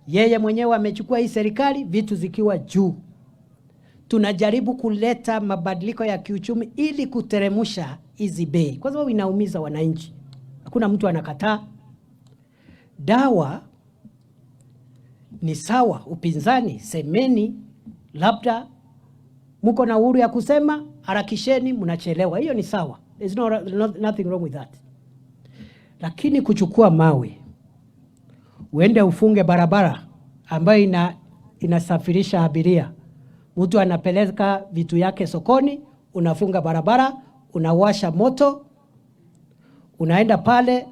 Yeye mwenyewe amechukua hii serikali vitu zikiwa juu. Tunajaribu kuleta mabadiliko ya kiuchumi ili kuteremsha hizi bei, kwa sababu inaumiza wananchi. Hakuna mtu anakataa. Dawa ni sawa, upinzani semeni, labda mko na uhuru ya kusema, harakisheni, mnachelewa, hiyo ni sawa. There's no, nothing wrong with that. Lakini kuchukua mawe uende ufunge barabara ambayo inasafirisha abiria, mtu anapeleka vitu yake sokoni, unafunga barabara, unawasha moto, unaenda pale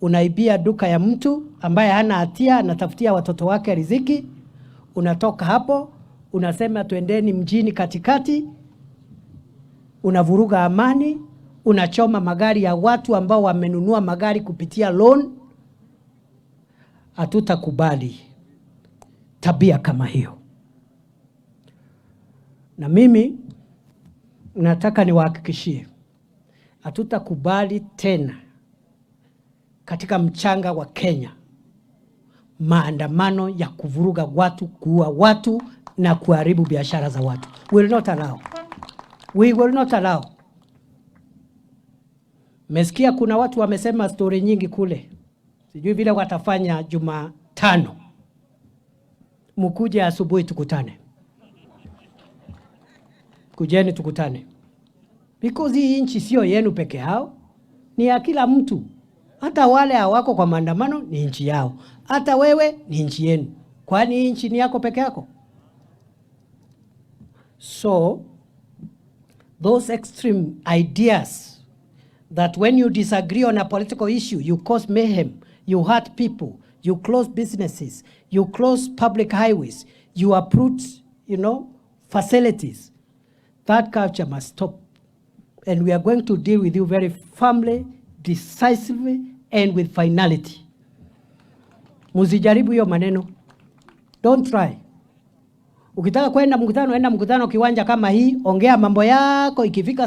unaibia duka ya mtu ambaye hana hatia, anatafutia watoto wake riziki. Unatoka hapo unasema twendeni mjini katikati, unavuruga amani, unachoma magari ya watu ambao wamenunua magari kupitia loan. Hatutakubali tabia kama hiyo, na mimi nataka niwahakikishie, hatutakubali tena katika mchanga wa Kenya maandamano ya kuvuruga watu, kuua watu na kuharibu biashara za watu. We will not allow. We will not allow. Mesikia kuna watu wamesema stori nyingi kule, sijui vile watafanya Jumatano. Mkuje asubuhi tukutane, kujeni tukutane, because hii nchi sio yenu peke yao, ni ya kila mtu. Hata wale hawako kwa maandamano ni nchi yao, hata wewe ni nchi yenu. Kwani hii nchi ni yako peke yako? So those extreme ideas that when you disagree on a political issue, you cause mayhem, you hurt people, you close businesses, you close public highways, you uproot facilities. That culture must stop. And we are going to deal with you very firmly, decisively, and with finality. Msijaribu hiyo maneno. Don't try. Ukitaka kwenda mkutano, enda mkutano kiwanja kama hii, ongea mambo yako, ikifika